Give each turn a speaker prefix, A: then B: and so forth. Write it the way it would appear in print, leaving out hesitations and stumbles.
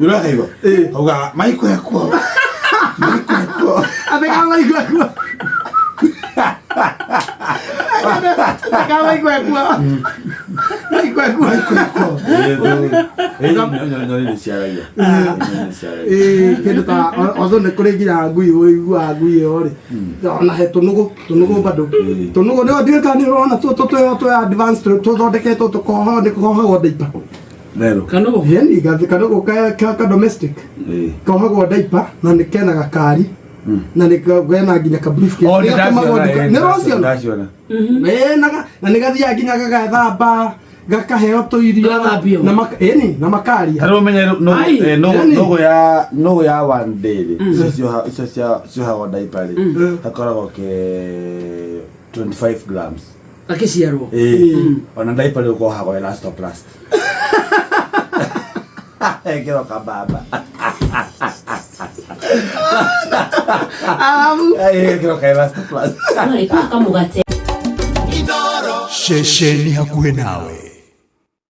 A: Ũrakaigua? Augaga maikwekwo. Maikwekwo.
B: Atega maikwekwo. Atega maikwekwo. Maikwekwo.
A: Maikwekwo. Nyoni nĩ ciaragia. Nyoni nĩ ciaragia.
B: Ĩĩ, kĩndũ ta although nĩ kũrĩ nginya ngui ũiguaga ngui ĩyo rĩ ona he tũnũgũ tũnũgũ bado tũnũgũ nĩ ndiũĩ kana nĩ ũrona tũtũ twĩ twĩ advanced tũthondeketwo tũkohwo nĩ kohagwo diaper.
A: Therũ.
C: Kanũgũ.
B: Yani gathi kanũgũ ka, ka, ka domestic
A: Ĩĩ.
B: kohagwo diaper na nĩ kena gakari na nĩ kena nginya ka briefcase.
A: Oh,
B: Nĩ
A: nĩ
B: gatũmagwo
A: ndaciona,
B: nduka-
A: ĩĩ,
B: nĩ ũraciona?
A: ndaciona.
B: Ĩĩ, na ga- na nĩ gathiaga nginya gagathamba gakaheo tũirio
C: Gagathambio.
B: na maka- ĩni na makaria.
A: Tarĩu ũmenye
C: Ai.
B: Yani.
A: nũgũ ya nũgũ ya one day rĩ icio cioha- icio cia- ciohagwo diaper rĩ gakoragwo ke 25 grams.
C: Akĩciarwo.
A: Ĩĩ. Ona diaper rĩu kohagwo elastoplast. Ekĩrwo kabamba.
B: Arabu
A: Ĩĩ, ekĩrwo ka elastoplast.
D: No rĩ, kamũgate.
E: Ceceni hakuhĩ nawe.